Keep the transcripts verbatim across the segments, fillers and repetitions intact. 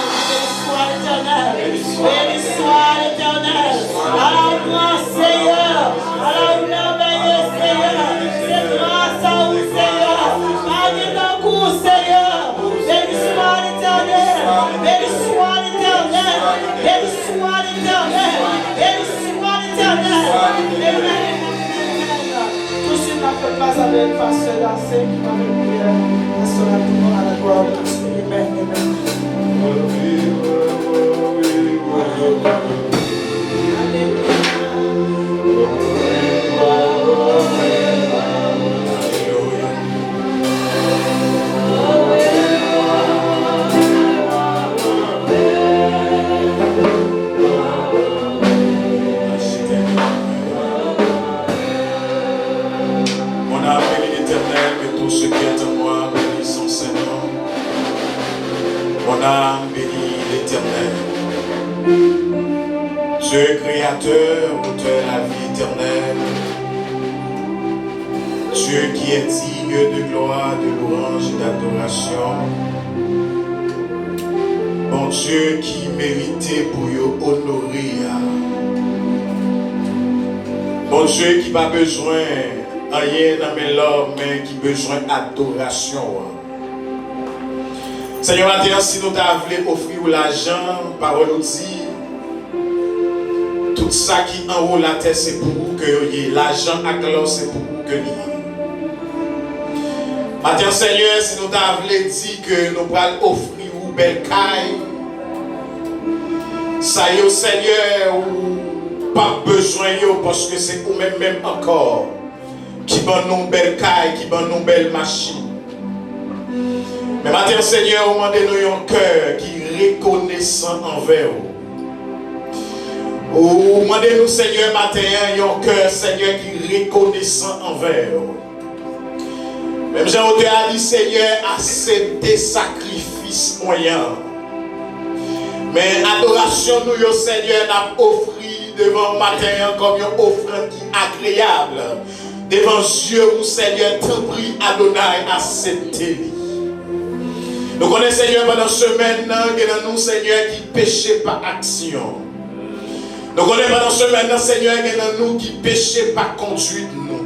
Béni soit l'Éternel. Béni soit l'Éternel. Ala w gran, Seyè. Ala w mèvèye, Seyè. Se gras a ou, Seyè. Pa gen tankou w, Seyè. Béni soit l'Éternel. Béni soit l'Éternel. Béni soit l'Éternel. Béni soit l'Éternel. Amen. Amen. Tout de suite, n ap fè plas avèk pastè Jase ki va fè priyè pastè la pou nou à la gloire de Dieu. Amen, amen. Mon âme bénit l'Éternel, que tout ce qui est en moi bénisse son saint nom. Mon âme bénit l'Éternel. Dieu créateur, auteur de la vie éternelle, Dieu qui est digne de gloire, de louange et d'adoration. Bondye ki merite pou yo onore a. Bondye ki pa bezwen anyen nan men lòm, men ki bezwen adorasyon an. Senyè, maten an, si nou ta vle ofri w lajan, pawòl ou di, tout sa ki anwo latè, se pou ou ke yo ye. Lajan ak lò, se pou ou ke li ye. Maten an, Senyè, si nou ta vle di ke nou pral ofri ou bèl kay, sa yo, Senyè, ou p ap bezwen yo, paske se ou menm menm ankò ki ban nou bèl kay, ki ban nou bèl machin. Men maten an, Senyè, ou mande nou yon kè ki rekonesan anvè ou. Ou mande nou, Senyè, maten an, yon kè, Senyè, ki rekonesan anvè ou. Menm jan otè a di, Senyè, aksepte sakrifis mwen an. Men adorasyon nou yo, Senyè, n ap ofri devan w maten an kòm yon ofrann ki agreyab. devan zye ou, Senyè, tanpri, Adonay, aksepte li. Nou konnen, Senyè, pandan semèn nan, gen nan nou, Senyè, ki peche pa aksyon. Nou konnen, pandan semèn nan, Senyè, gen nan nou ki peche pa kondwit nou.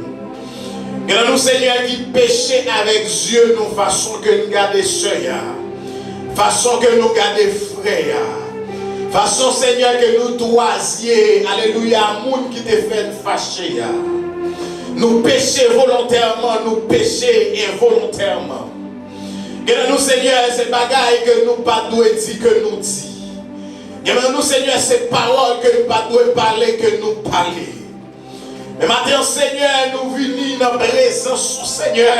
Gen nan nou, Senyè, ki peche avèk zye nou, fason ke n gade sè a, fason ke nou gade frè a, fason, Senyè, ke nou twazye, alelouya, moun ki te fè n fache a. Nou peche volontèman, nou peche envolontèman. Gen nan nou, Senyè, se bagay ke nou pa dwe di ke nou di. Gen nan nou, Senyè, se pawòl ke nou pa dwe pale ke nou pale. Men maten an, Senyè, nou vini nan prezans ou, Senyè.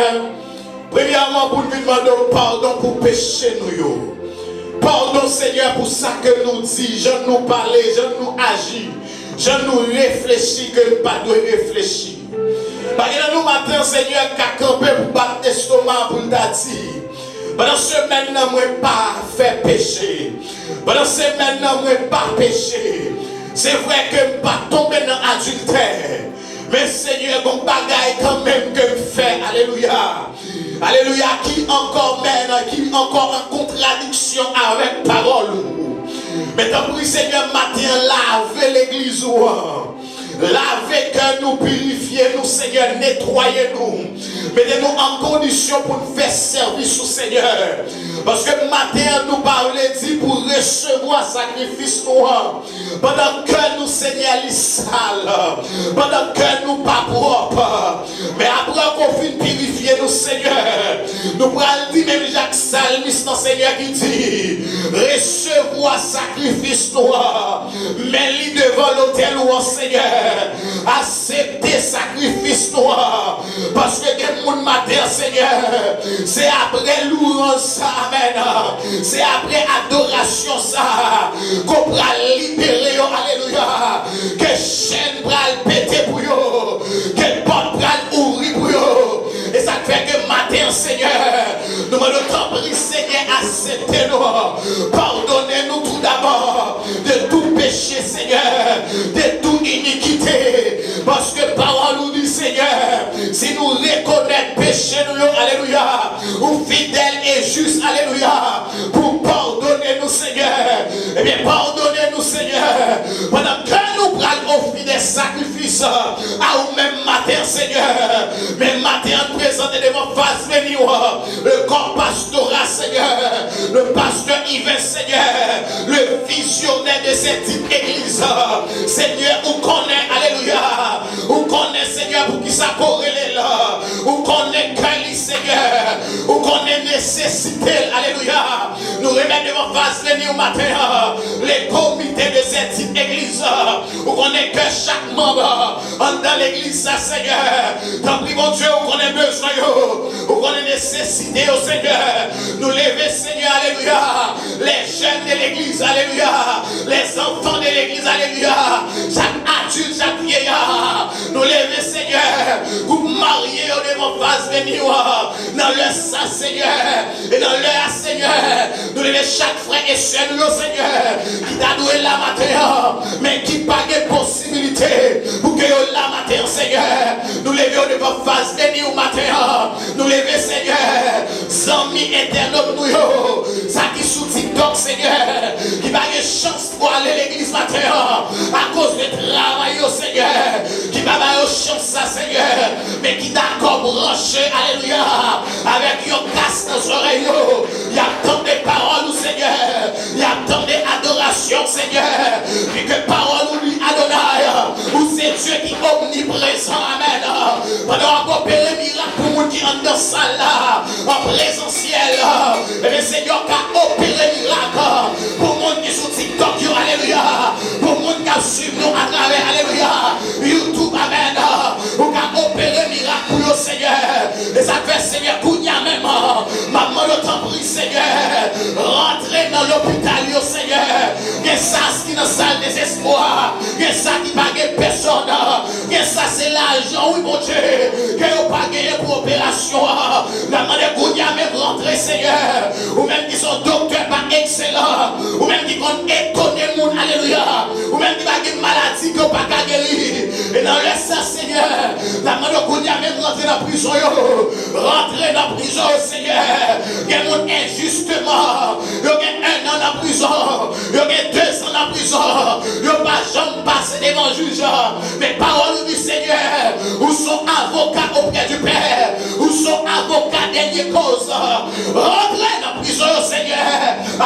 Premyèman, pou n vin mande w padon pou peche nou yo. Padon, Senyè, pou sa ke nou di, jan nou pale, jan nou aji, jan nou reflechi ke n pa dwe reflechi. Pa gen nan nou maten an, Senyè, k ka kanpe pou bat estoma pou l ta di, pandan semèn nan, mwen pa fè peche. Pandan semèn nan, mwen pa peche. Se vre ke m pa tonbe nan adiltè. Men, Senyè, gon bagay kanmenm ke m fè. Alelouya. Alelouya. Ki ankò, men, ki ankò an kontradiksyon avèk pawòl ou. Men tanpri, Senyè, maten an, lave legliz ou an. Lave kè nou, pirifye nou, Senyè, netwaye nou. Mete nou an kondisyon pou n fè sèvis ou, Senyè. Paske maten an, nou pa vle di pou resevwa sakrifis nou an. Pandan kè nou, Senyè, li sal. Pandan kè nou pa pwòp. Men apre ke w fin pirifye nou, Senyè, nou pral di menm jan ak salmis lan, Senyè, ki di, resevwa sakrifis nou an. Men li devan lotèl ou an, Senyè. Aksepte sakrifis nou an. Paske gen moun maten an, Senyè, se apre louwanj sa, amèn, se apre adorasyon sa, ke w pral libere yo, alelouya. Ke chèn pral pete pou yo. Ke pòt pral ouvri pou yo. E sa k fè ke maten an, Senyè, nou mande w tanpri, Senyè, aksepte nou. Padone nou toudabò de tou peche, Senyè, de tou inikite. Paske pawòl ou di, Senyè, si nou rekonèt peche nou yo, alelouya, ou fidèl e jis, alelouya, pou padone nou, Senyè. Ebyen, padone nou, Senyè, pandan ke nou pral ofri de sakrifis a ou menm maten an, Senyè. Men maten an, n prezante devan fas beni w le kò pastoral, Senyè, le pastè Yves, Senyè, le vizyonè de cette dite église. Senyè, ou konnen, alelouya, ou konnen, Senyè, poukisa ke w rele l. Ou konnen kè li, Senyè. Ou konnen nesesite l. Alelouya. Nou remèt devan fas beni w maten an le komite de cette dite église. Ou konnen kè chak manm anndan legliz sa, Senyè. Tanpri, Bondye, ou konnen bezwen yo. Ou konnen nesesite yo, Senyè. Nou leve, Senyè, alelouya. Les jeunes de l'église, alelouya. Les enfants de l'église, alelouya. Chak adilt, chak vyeyè. Nou leve, Senyè, gwoup marye yo devan fas beni w an. Nan lè sa, Senyè, e nan lè a, Senyè, nou leve chak frè e sè nou yo, Senyè, ki ta dwe la maten an, men ki pa gen posibilite pou ke yo la maten an, Senyè. Nou leve yo devan fas beni w maten an. Nou leve, Senyè, zanmi entènot nou yo, sa ki sou TikTok, Senyè, ki pa gen chans pou ale legliz maten an, akoz de travay yo, Senyè, ki pa ba yo chans sa, Senyè. Men ki dakò branche, alelouya, avèk yon kas nan zòrèy yo. Y ap tande pawòl ou, Senyè. Y ap tande adorasyon, Senyè. Pi ke pawòl ou li, Adonay, ou se Dye ki omniprezan, amèn. Pandan w ap opere mirak pou moun ki anndan sal la, an prezansyèl, ebyen, Senyè, w ka opere mirak pou moun ki sou TikTok yo, alelouya, pou moun k ap swiv nou atravè, alelouya, YouTube, amèn, ou ka opere mirak pou yo, Senyè. E sa k fè, Senyè, kounye a menm, m ap mande w, tanpri, Senyè, rantre nan lopital yo, Senyè. Gen sa ki nan sal dezespwa, gen sa ki pa gen pèsòn, gen sa se lajan, wi, Bondye, ke yo pa genyen pou operasyon an. N ap mande kounye a menm, rantre Senyè, ou menm ki se yon doktè pa ekselan, ou menm ki konn etone moun, alelouya, ou menm ki pa gen maladi ke w pa ka geri. E nan lè sa, Senyè, n ap mande w kounye a menm rantre nan prizon yo, rantre nan prizon yo, Senyè. Gen moun enjisteman, yo gen en an nan prizon, yo gen de zan nan prizon, yo pa janm pase devan jij. Men pawòl ou di, Senyè, ou se yon avoka oprè di Pè, ou se yon avoka dènye koz. Rantre nan prizon yo, Senyè,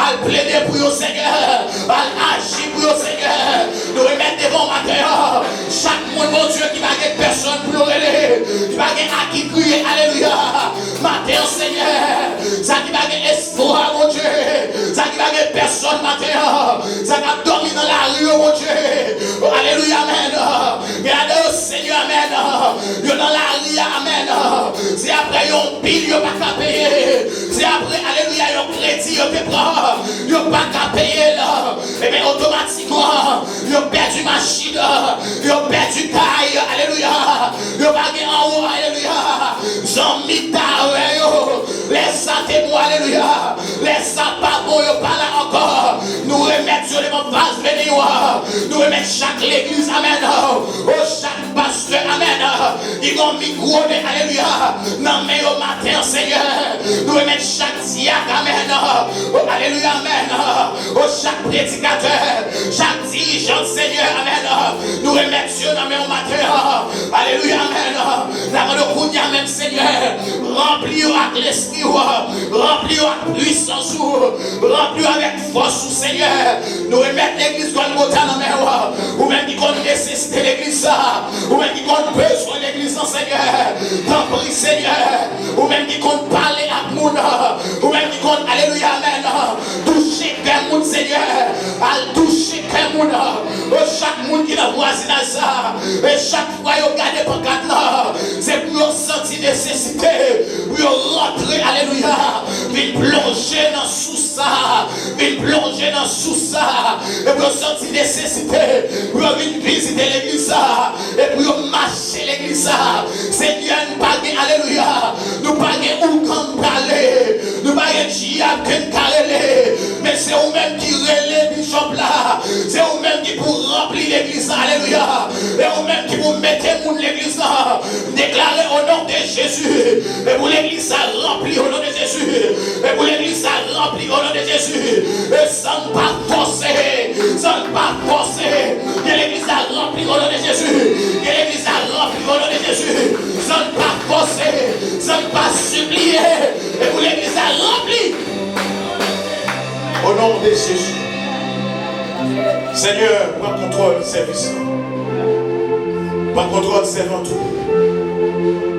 al plede pou yo, Senyè, al aji pou yo, Senyè. Nou remèt devan w maten an chak moun, Bondye, ki pa gen pèsòn pou yo rele, ki pa gen a ki kriye, alelouya. Maten an, Senyè, sa ki pa gen espwa, Bondye, sa ki pa gen pèsòn maten an, sa k ap dòmi nan lari yo, Bondye, o, alelouya, amèn. Gen ladan yo, Senyè, amèn, yo nan lari a, amèn, se apre yon bil yo pa ka peye, se apre, alelouya, yon kredi yo te pran, yo pa ka peye l, ebyen, otomatikman, yo pèdi machin, yo pèdi kay, alelouya, yo pa gen anwo, alelouya, zanmi ta wè yo, lè sa te bon, alelouya, lè sa pa bon, yo pa la ankò. Nou remèt yo devan vas beni yo a, nou remèt chak legliz, amèn, o, chak pastè, amèn, ki gon mikwo de, alelouya, nan men yo maten an, Senyè. Nou remèt chak dyak, amèn, o, alelouya, amèn, o, chak predikatè, chak dirijan, Senyè, amèn, nou remèt yo nan men w maten an, alelouya, amèn. N ap mande w kounye a menm, Senyè, ranpli yo ak Lespri w, ranpli yo ak pwisans ou, ranpli yo avèk fòs ou, Senyè. Nou remèt legliz Gòlgota nan men w. Ou menm ki konn nesesite legliz sa, ou menm ki konn bezwen legliz lan, Senyè. Tanpri, Senyè, ou menm ki konn pale ak moun, ou menm ki konn, alelouya, amèn, touche kè moun, Senyè. Al touche kè moun, o, chak moun ki nan vwazinaj sa, e chak fwa yo gade pankat lan, se pou yo santi nesesite pou yo rantre, alelouya, vin plonje nan sous sa, vin plonje nan sous sa, e pou yo santi nesesite pou yo vin vizite legliz sa, e pou yo mache legliz sa. Senyè, nou pa gen, alelouya, nou pa gen ougan prale, nou pa gen dyab ke n ka rele, men se ou menm ki rele bichòp la, se ou menm ki pou ranpli legliz la, alelouya, e ou menm ki pou mete moun legliz la. M deklare o non de Jezi, e pou legliz sa ranpli o non de Jezi, e pou legliz sa ranpli o non de Jezi, e san n pa fòse, san n pa fòse, ke legliz la ranpli o non de Jezi, ke legliz la ranpli o non de Jezi, san n pa fòse, san n pa sipliye, e pou legliz la ranpli. O non de Jezi. Senyè, pran kontwòl sèvis lan. Pran kontwòl sèvant ou.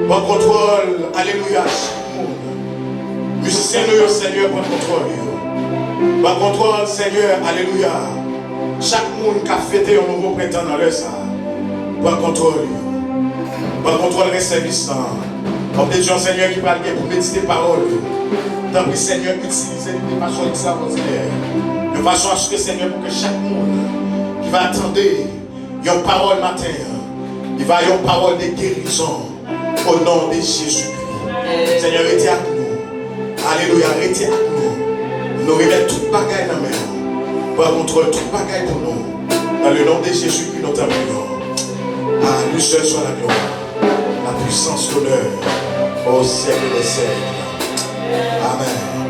Pran kontwòl, alelouya, chak moun. Mizisyen nou yo, Senyè, pran kontwòl yo. Pran kontwòl, Senyè, alelouya. Chak moun k ap fete yon nouvo prentan nan lè sa a, pran kontwòl yo. Pran kontwòl ren sèvis lan. Òm de Dye, yon Senyè ki pral gen pou medite pawòl yo. Tanpri, Senyè, itilize li de fason ekstraòdinè. De fason aske, Senyè, pou ke chak moun ki va tande yon pawòl maten an, li va yon pawòl de gerizon. O non de Jezikri. Senyè, rete ak nou. Alelouya, rete ak nou. Nou remèt tout bagay nan men w. Pran kontwòl tout bagay pou nou. Dans le nom de Jésus-Christ, nous t'en prions. À lui seul soit la gloire, la puissance, l'honneur, au siècle des siècles. Amen.